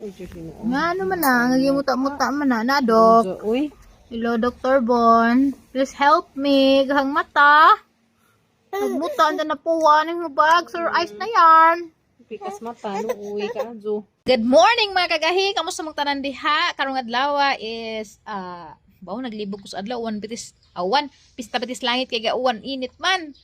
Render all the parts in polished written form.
Nga ano man na, nagimuta-muta man na, na dok. Uy. Hello, Dr. Bon. Please help me. Gahang mata. Nagmuta na napuwa ng hubag. Sir, ice na yan. Pikas mata, no, uy ka, Jo. Good morning, mga kagahi. Kamusta mong tanan diha? Karong adlaw is bawo naglibog ko sa adlaw uwan bitis awan pista bitis langit kay gauwan init man.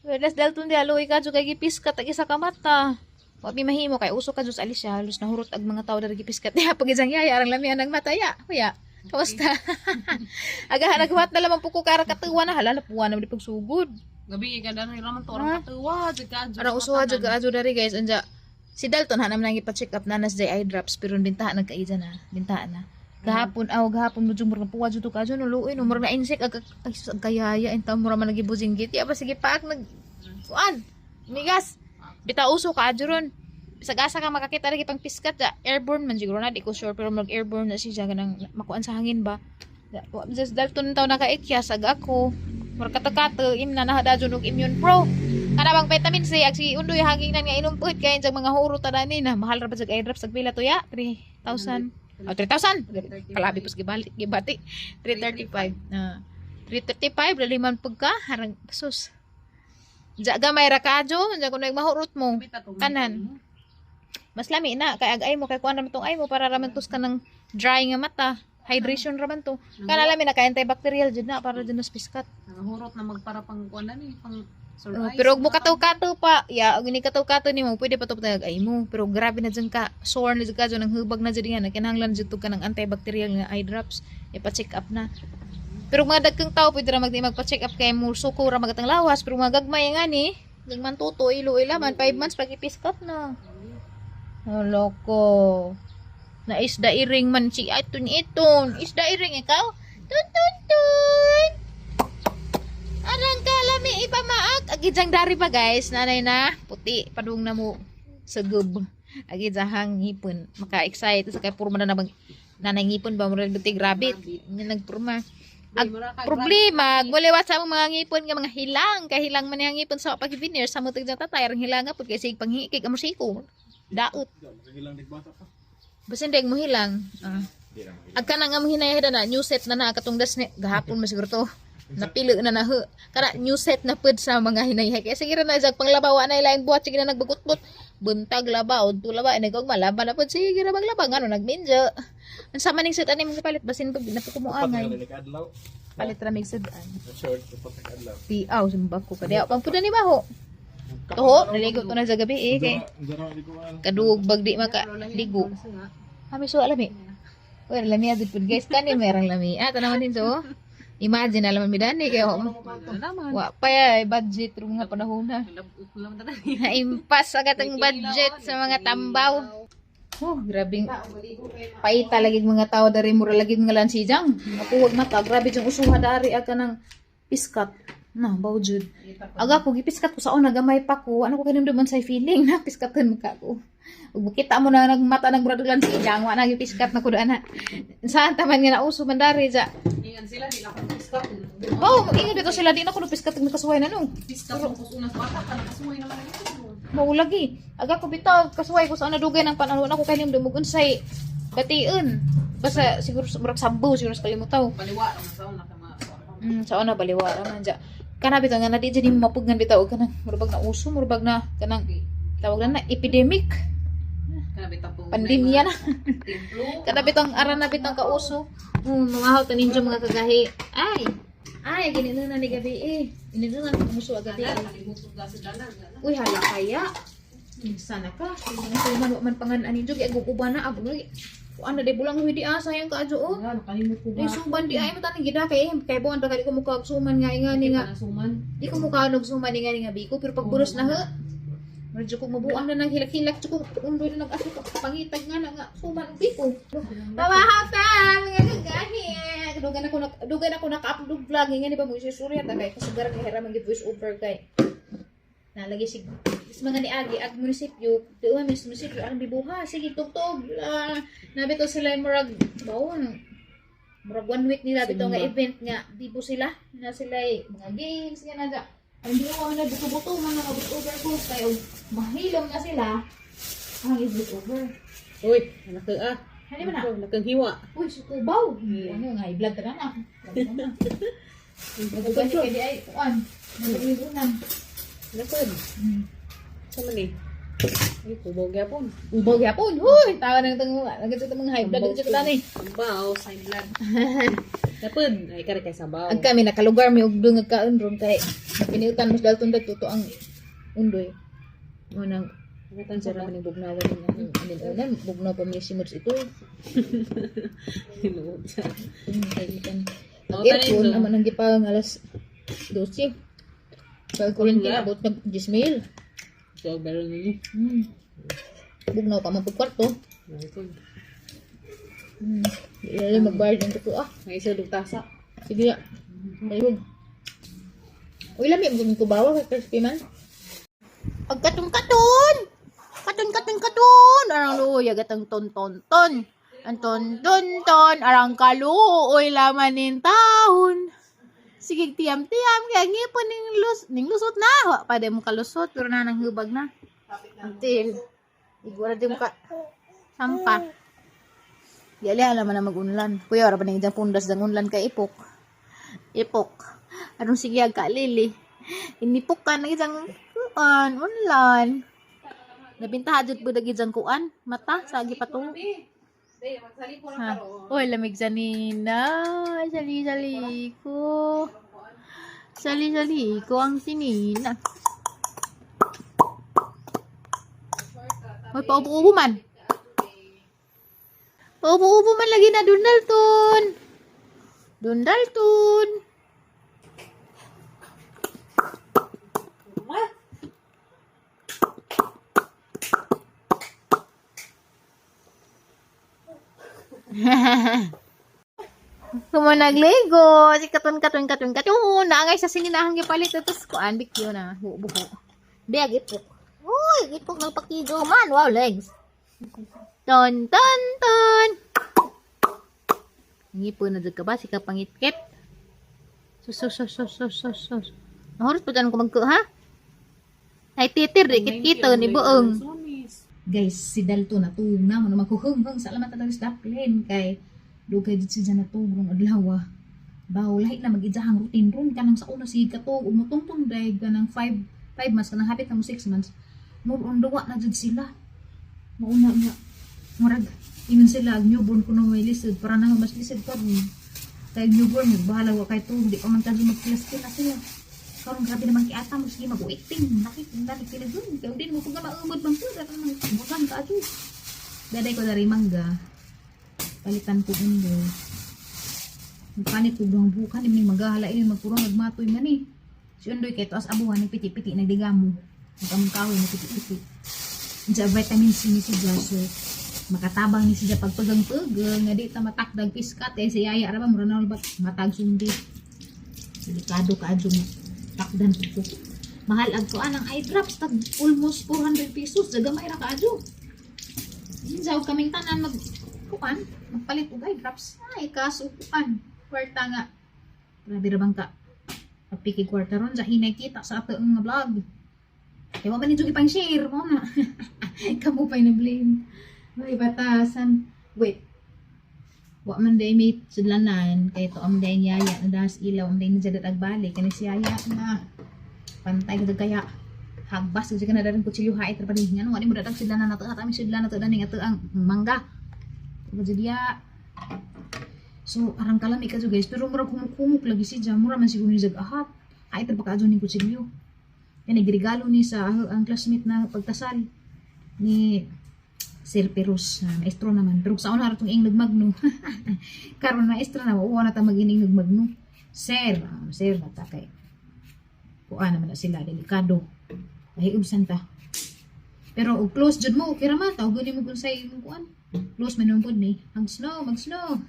Whereas dalton di aloy ka kay gipiskat tag isa ka mata. Wa mi mahimo kay uso ka jud sa Alicia, halos nahurot ag mga tawo diri gipiskat diha pag isang yaya arang lami ang mata ya. Huya. Kamusta? Agahan naghuwat na lamang po ko kara katuwa na halala puwa na di pagsugod. Gabi ka dahil raman to orang katuwa, jud ka, Jo. Arang usuha jud ka dari, guys, anja si Dalton hanam nang ipa-check up na nas day eye drops pero bintahan nagkaida na, bintahan na. Gahapon aw gahapon mo jud murag puwa jud to ka jud luoy no murag na insect ag ay sus ang kayaya inta mura man nagibusing git. Ya ba sige paak nag kuan. Migas. Bita uso ka adyo ron. Bisag asa ka makakita lagi pang piskat ja airborne man siguro na, di ko sure pero murag airborne na siya kanang makuan sa hangin ba. Wa just Dalton taw nakaikyas ag ako. Murag kato-kato im na nahada jud og immune pro. Kana bang vitamin C ag si undoy hangin nan nga inom pud kay sa mga huro tanan ni na mahal ra ba sa eye drops ag pila to ya 3,000. Oh, 3,000. Kalabi pus gibali gibati 335. Na 335 laliman pud ka harang sus. Ja gamay ra ka jo, ja kuno mahurot mo. Tanan. Mas lami na kay ag ay mo kay kuan ra man tong ay mo para ra man tos ka ng dry nga mata. Hydration ra man to. Kana lami na kay antibacterial jud na para jud na sa piskat. Nangahurot na magpara pang kuan na ni, pang Oh, surprise. pero og mo kataw-kataw pa, ya, og ini kataw-kataw nimo, pwede pa to patayag ay mo. Pero grabe na dyan ka, sore na dyan ka, dyan ang hubag na dyan nga, kinahanglan dyan to ka ng antibacterial nga eye drops, ipa-check up na. Pero mga dagkang tao, pwede ra magdi magpa-check up kay mo, suko ra magatang lawas, pero mga gagmay nga ni, gagman tuto, ilo ilaman, 5 months pag ipiskat na. Oh, loko. Na isda iring man si aton iton. Isda iring ikaw? Tun tun tun. Arang kalami ipamaak. Agi dari pa, guys, nanay na puti padung na mo sa gub. Agi jahang ngipon. Maka-excite sa kay purma na nabang nanay ngipon ba murag buti grabe. Nga nagpurma. Ag problema, guliwat sa among mga ngipon nga mga hilang, kay hilang man yang ngipon sa pag-veneer sa mutag jang tatay arang hilang pud kay sig panghikig amo siko. Daot. Basta hindi mo hilang. Ah. Ag kana nga mo hinayahida na new set na na katong das ni gahapon man siguro to. Napili na na ho. Kana new set na pud sa mga hinayhay. Kaya sige ra na jag panglabaw na ilaing buhat sige na nagbagutot. Buntag laba o laba ay nagog malaba na pud sige ra maglaba ngano nagminjo. Unsa man ning set ani mong palit basin pag napukumoangay. Palit ra mig sudan. Tiaw simba ko kadiya pampuda ni baho. Tuho, naligo to na sa gabi eh kay kaduog bag di maka ligo. Kami so alam eh. Uy, lami agad pud, guys. Kani merang lami. Ah, tanaman din so. Imagine alaman mi dani kay wa Naman. wa pa ya eh, budget rong nga panahon na. Labot lang tanan. Naimpas agad ang budget sa mga tambaw. Oh, grabing paita lagi mga tao dari mura lagi mga lansijang. Mapuwag mata, grabe jang usuha dari aga ng piskat. Na, baw jud. Aga ko gipiskat ko sa una gamay pa ko. Ano ko kanindum man sa feeling na piskatan mo ka ko. Ug makita mo na nagmata ng murag lansijang, wa na gipiskat na ko ana. Saan taman nga nauso man dari ja. Ingan sila di na ko piskat. Oh, ingon dito sila di na ko piskat ug makasuway na no. Piskat mo kus unas bata ka nakasuway naman ang ito. Mao lagi. Aga ko bitaw kasuway ko sa una dugay ng panahon ako kay nimdum og unsay bation. Basta siguro murag sambo siguro sa kalimutaw. Baliwa ra man sa una ka mga. Sa una baliwara man ja. Kana bitaw nga na di jud mapugnan bitaw og kanang murag na uso, murag na kanang tawag na na epidemic, Kana bitaw po. pandemya na. Templo. Kana bitong ara na bitong kauso. Mga ta ninyo mga kagahi. Ay. Ay, gini na ni gabi eh. Ini na muso agad eh. Kalimutan ka sa dalan. Uy, hala kaya. Minsan na ka. Kung man, wa man pangan ani jud kay guguba na ag kuan na di bulang huy di ah, sayang ka adyo oh. Nga nakalimot ko Ay suman di ay mo taning gida kay kay buwan ra kay di ko mukha og suman nga nga ni nga. Suman. Di ko mukha og suman ni nga ni nga biko pero pag buros na ha. Medyo ko mabuang na nang hilak-hilak ko undoy na nag-aso ko pangitag nga na nga suman og biko. Pamahatan mga kagahi. Dugan ako naka-upload vlog nga ni ba mo istorya ta kay kasugaran kay hira man voice over kay nalagi sig is mga niagi ag munisipyo di man mis munisipyo ang bibuha sige tugtog nabito sila murag bawon murag one week nila bitaw nga event nga bibo sila na sila mga games nga na ang di ko na buto-buto man nga voice over ko kay og mahilom na sila ang i-voice over. Uy, anak ah. Ano man na? Anak hiwa. Uy, sukubaw. Ano nga, i-vlog ka na na. Magugani kay di ay, kuan. Nag-unan. Anak. Sa man eh. Ay, kubaw gyapon. Ubaw gyapon. Huy, tawa nang tungo. Nagkita mga high blood dito ka ni. Sabaw, side blood. Yapon. Ay, kare kay sabaw. Ang kami nakalugar mi og dungag kaon ron kay piniutan mas dalton dagto to ang undoy. Mo nang Angatan sa sa raman ni bugnawan ni anin unan bugnaw pa mi si Mods ito. Tinuod sa. Kaitan. Ang Oh, tanin aircon do. amo nang gipang alas 12. Kay kuryente Yeah. abot nag 10 mil. So, meron nini. Bugnaw pa man pag kwarto. Yapon. Di na magbayad ng tuko ah. May isa dug tasa. Sige ya. Ayun. Uy, lami mo kung kubawa kay crispy man. Pagkatun-katun! Katun-katun-katun! Arang luoy, agatang ton-ton-ton. Ang ton-ton-ton, arang kaluoy laman nin taon. Sige, tiyam-tiyam, kaya ngipon ning, lus ning lusot na. Wa pa di mo kalusot, pero na nang hubag na. Until, igwara di mo ka sampa. Di alihan naman na mag-unlan. Kuya, ora pa nang idang pundas dang unlan kay ipok. Ipok. Anong sige ang kalili. Inipok ka ng isang kuan, unlan. Nabintaha jud po dagi dyan kuan, mata, sagi pa to. Ha. Uy, lamig sa nina. Sali-sali ko. Sali-sali ko ang sinina. Uy, paubo-ubo man. Paubo-ubo man lagi na Donaldton. Donaldton. Kumo nagligo, si katon katon katon katon. Naangay sa sininahang gipalit tapos kuan bikyo na buho. Biag ipok. Uy, ipok ng pakigo man. Wow, legs. Ton ton ton. Ngipon na jud ka ba si kapangitkit? Sus sus sus sus sus sus. Sus. Nahurot pa ko magko ha? Ay titir di kit kito ni buong. Guys, si Dalto natug na mo na maghuhunghung sa alamat na daplin kay dugay dito siya natug rong adlaw. Baw lahi na mag-ijahang routine ron kanang sa una sige katug ug motungtong day kanang 5 5 months kanang hapit na mo 6 months. More on duwa na jud sila. Mauna nga murag ingon sila ang newborn kuno may lisod para na nga mas lisod pa ron. Kay newborn bahala wa kay tuog di pa man kadto magkilas na sila. Karon grabe naman kiata mo sige mag-waiting nakit dali pila dun kay din mo pag maumod man pud ato nang bukan ka adto. Daday ko dari mangga. Palitan ko undo. Magpanit ko buhang bukan ni magahala ini magpuro nagmatoy man eh. Si Undoy kay tuas abuhan nagpiti-piti nagdigamo. Nagkamong kahoy nagpiti-piti. Unsa vitamin C ni siya so makatabang ni siya pagpagang-pagang nga di ta matakdag piskat eh si Yaya ra ba mura na ba matag sundi. Delikado ka adyo mo. Takdan po ko. Mahal ag ko anang eye drops tag almost 400 pesos dagamay ra ka adyo. Insaw kaming tanan mag kuan, magpalit og eye drops. Ay kaso kuan, kwarta nga. Grabe ra bang ka. Apiki kwarta ron sa hinay kita sa ato nga vlog. Kaya wa man ninyo ipang share mo na. Kamu pa na blame. Ay batasan. Wait. Wa man day may sudlanan kay to am day yaya na das ilaw am day ni jadat agbalik kani si yaya na pantay gud kaya hagbas gud ka na daring kutsilyo hait ra pa ngano wala mo datag sudlanan nato at aming sudlanan nato daning ato ang mangga. Gud diya. So arang kalami ka guys pero murag humuk-humuk lagi siya mura man siguro ni jag ahat. Hait ra pa kaadyo ning kutsilyo. Yan nagregalo ni sa ang classmate na pagtasal ni Sir Perus, maestro naman. Pero sa una ratong ing nagmagno. Karon maestro na mauwa na ta mag-ining nagmagno. Sir, sir na ta kay. Kuan naman na sila delikado. Ay ubsan ta. Pero og close jud mo okay ra man tawgon nimo kung say imong kuan. Close man pud ni. Ang snow, mag snow.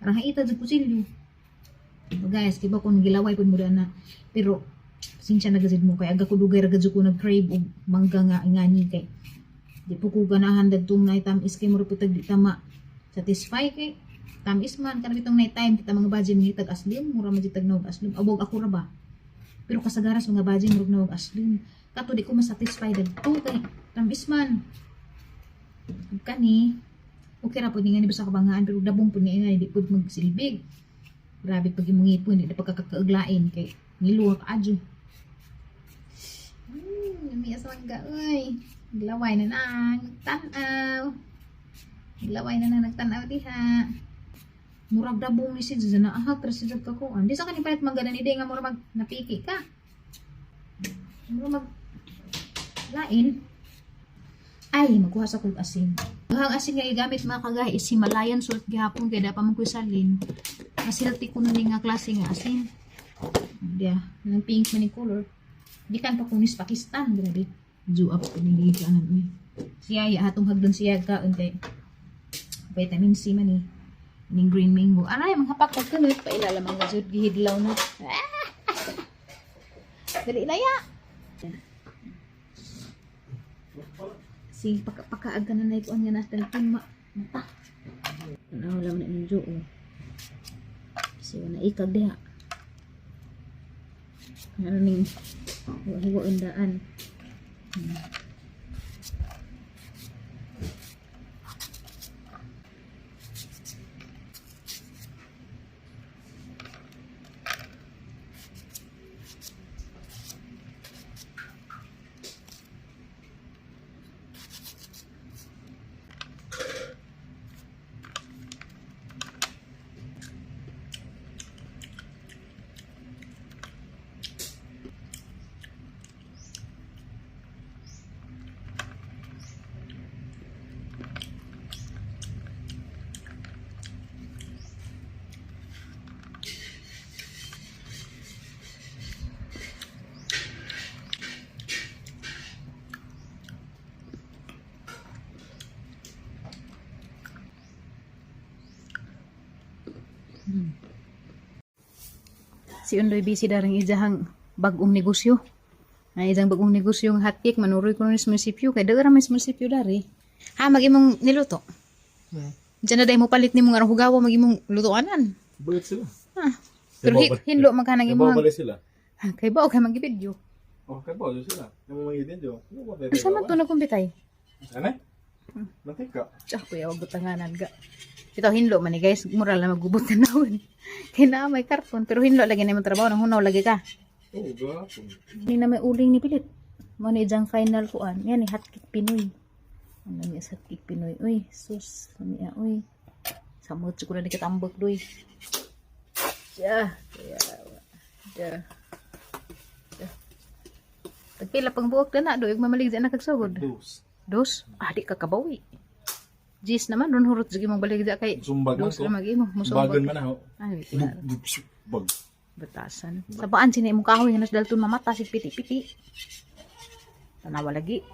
Parang haita jud kutsilyo. So guys, di ba kung gilaway pud mo na. Pero pasensya na gazid mo kay aga ko dugay ra gud ko nag-crave og mangga nga ingani kay di po ko ganahan dadtong night time is kay mura po tag di tama satisfy kay tamis man kanang bitong night time kita mga budget ni tag aslim mura man jud tag nawag aslim abog ako ra ba pero kasagaras mga budget murag nawag aslim kato di ko masatisfy dadto kay tamis man. Ug kani okay ra pud ni nga ni basta kabangaan pero dabong pud ni nga di pud magsilbig. Grabe pag imong ngipon di na pagkakakauglain kay niluwa ka adyo. Lami sa mangga oy. Glaway na nang nagtan-aw. Glaway na nang nagtan-aw diha. Murag dabong ni si Jana ahag ra si Jud kakuan. Di sa kani palit mangga na ni day nga murag mag napiki ka. Murag mag lain. Ay, magkuha sa kog asin. Ang asin nga gigamit mga kagahi is Himalayan salt gihapon kay da pa man ko'y salin. Mas healthy kuno ni nga klase nga asin. Diya, nang pink man ni color. Gikan pa kunis Pakistan, grabe. Ju up ko ni gikanan uy. Siya ya hatong hagdon siya kaon kay vitamin C man ni. Ning green mango. Aray, mga hapak pag kunot pailala mga jud gihidlaw na. Dali na ya. Sige, paka-pakaag ka na na ikuan nga nasa talpin ma. Mata. Ano, wala man na ninyo, oh. Kasi wala ikag diha. Ano ning hiwa undaan. Si Undoy busy darang ijahang bagong negosyo. Ay ijang bagong negosyo ng hotcake manuroy ko sa munisipyo kay dagara man sa munisipyo dari. Ha mag imong niluto. Diyan na dai mo palit nimo nga hugawa mag imong lutoanan. Bayot sila. Ah. Pero hinlo man ka nang imong Kaya sila. kay ba okay magibidyo. Oh, kaya ba sila. Yung mga video. Asa man to nagkumpitay? Ano? Natika. Tiyak kuya, wag butanganan ga. Ito hinlo man ni guys, mural na magubot na naon. Kay naa may karton pero hinlo lagi na imong trabaho nang hunaw lagi ka. Oo, gapon. Hindi na may uling ni Pilit. Mo ni ijang final kuan. Yan ni hotcake Pinoy. Ang lami sa hotcake Pinoy. Uy, sus, lami ah, uy. Samot siguro ni katambak doy. Ya, ya. Ya. Tagpila pang buok na na doy mamalig na kagsugod. Dos. Dos? Ah, di ka kabawi. Jis naman, ron hurot sige mong balik dya kay Zumbag man dos ko. lang mag-imo. Musumbag. Bagon man ako. Ay, wait, wala. Bag. Batasan. Sabaan sina imong kahoy nga nasdalton mamata sig piti-piti. Tanawa lagi.